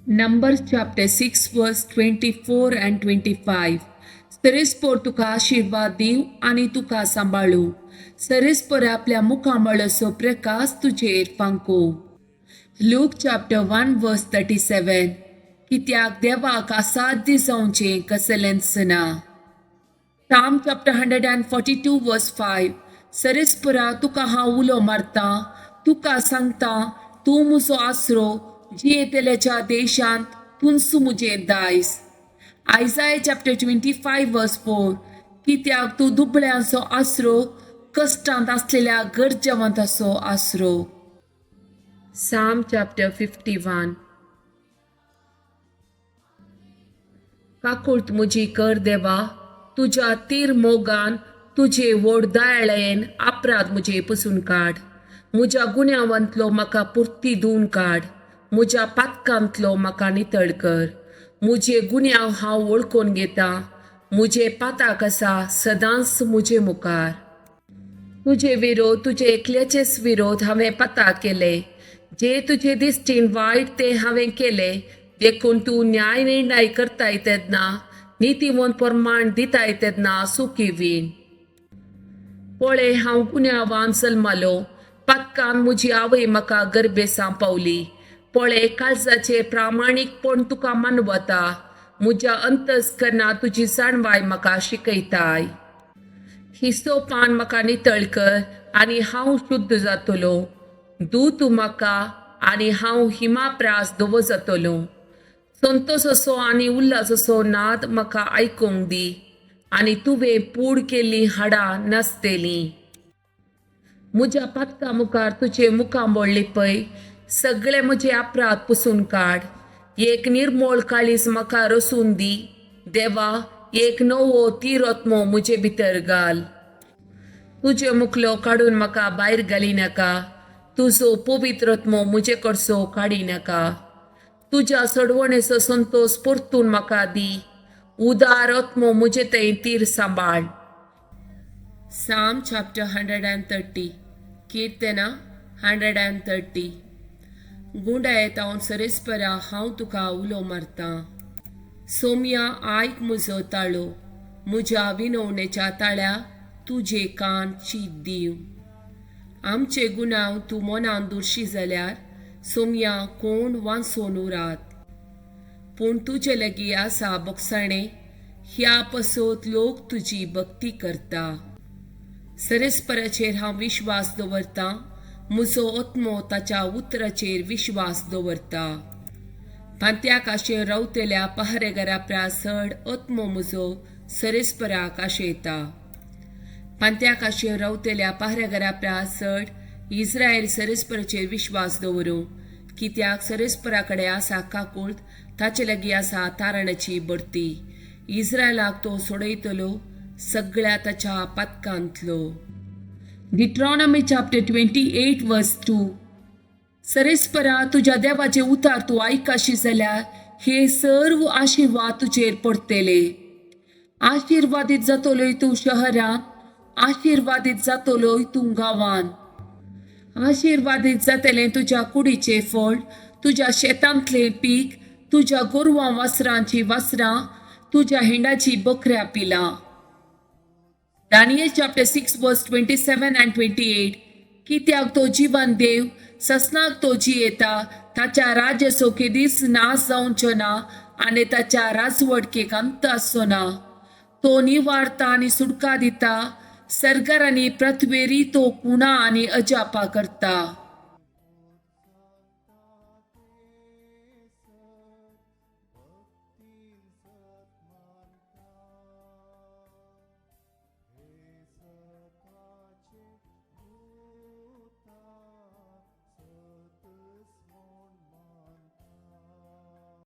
Numbers chapter 6 verse 24 and 25. सरेस्पोर तुका आशिर्वाद दिवं आनी तुका सांबाळूं. सरेस्पोर आपल्या मुखामळाचो प्रकाश तुजेर फांको. Luke chapter 1 verse 37. कित्याक देवाक असाध्य जावचें कसलेंच ना. Psalm chapter 142 verse 5. सरेस्परा तुका हांव उलो मारतां, तुका सांगता, तूं म्हजो आसरो, जियेतल्याच्या देशांत तूंच म्हजें दायज. Isaiah chapter 25 verse 4. कित्याक तूं दुबळ्यांचो आसरो, कश्टांत आसलेल्या गरजेवंताचो आसरो. Psalm chapter 51. काकूळत म्हजी कर देवा, तुज्या तीर मोगान, तुजे व्हड दयाळेन अपराध म्हजे पुसून काड. म्हज्या गुन्यांवांतलो म्हाका पुर्ती धुवन काड, म्हज्या पातकांतलो म्हाका नितळ कर. म्हजे गुन्यांव हांव वळखून घेतां, म्हजे पाताक आसा सदांच म्हजे मुखार. तुजे विरोध, तुजे एकल्याचेच विरोध हांवें पता केले, जे तुजे दिश्टीन वायट ते हांवें केले. देखून तूं न्याय निर्णय करताय तेन्ना, नितीवंत प्रमाण दिताय तेन्ना सुखी वीण. पळय, हांव गुन्यांवान जल्मालो, पातकान म्हजी आवय म्हाका गर्भेसां पावली. पळय, काळजाचें प्रामाणीकपण तुका मानवता, म्हज्या अंतस्करणां तुजी जाणवाय म्हाका शिकयताय. हिसोपान म्हाका नितळ कर आनी हांव शुद्ध जातलो, धू तूं म्हाका आनी हांव हिमाप्रास धवो जातलो. संतोस असो आनी उल्हास असो नाद म्हाका आयकूंक दी आनी तुवें पूड केल्लीं हाडां नाचतलीं. म्हज्या पातका मुखार तुजें मुखामळ लिपय, सगळे म्हजे अपराध पुसून काड. एक निर्मोळ काळीज म्हाका रसून दी देवा, एक नवो तिरोत्मो म्हजे भितर घाल. तुजे मुखलो काडून म्हाका भायर घाली नाका, तुजो पवित्रत्मो म्हजे कडसो काडी नाका. तुज्या सोडवणेचो संतोश परतून म्हाका दी, उदार आत्मो म्हजे थंय तीर सांबाळ. Psalm chapter 130. किर्तना 130. गुंडायत हांव सरेस्परा, हांव तुका उलो मारतां. सोमया, आयक म्हजो ताळो, म्हज्या विनवणेच्या ताळ्या तुजे कान चीत दिव. आमचे गुन्यांव तूं मनान दुर्शी जाल्यार सोमया, कोण वांचोन उरात? पूण तुजे लागीं आसा बोगसाणें, ह्या पसत लोक तुजी भक्ती करता. सरेस्पराचेर हांव विश्वास दवरतां, म्हजो आत्मो ताच्या उतराचेर विश्वास दवरता. पांत्याक आशेन रावतल्या पहरेगारा प्रास चड आत्मो म्हजो सरेस्पराक आशेता. पांत्याक आशेन रावतल्या पहरेगारा प्रास चड इस्रायल सरेस्पराचेर विश्वास दवरूं. कित्याक सरेस्परा कडेन आसा काकूळत, ताचे लागीं आसा तारणाची बडती. इस्रायलाक तो सोडयतलो सगळ्या ताच्या पातकांतलो. Deuteronomy chapter 28 verse 2. सरेस्परा तुज्या देवाचे उतार तूं आयकाशी जाल्यार हे सर्व आशिर्वाद तुजेर पडटले. आशिर्वादीत जातलोय तूं शहरांत, आशिर्वादीत जातलोय तूं गांवांत. आशिर्वादीत जातलें तुज्या कुडीचें फळ, तुज्या शेतांतलें पीक, तुज्या गोरवां वासरांची वासरां, तुज्या हिंडाची बकऱ्या पिलां. Daniel chapter 6 verse 27 and 28. कित्याक तो जिवन देव, ससनाक तो जियेता. ताच्या राज्याचो केदीच नाश जावचो ना आनी ताच्या राजवटकेक अंत आसचो ना. तो निवारता आनी सुटका दिता, सर्गार आनी पृथ्वेरी तो कुणा आनी अजापा करता.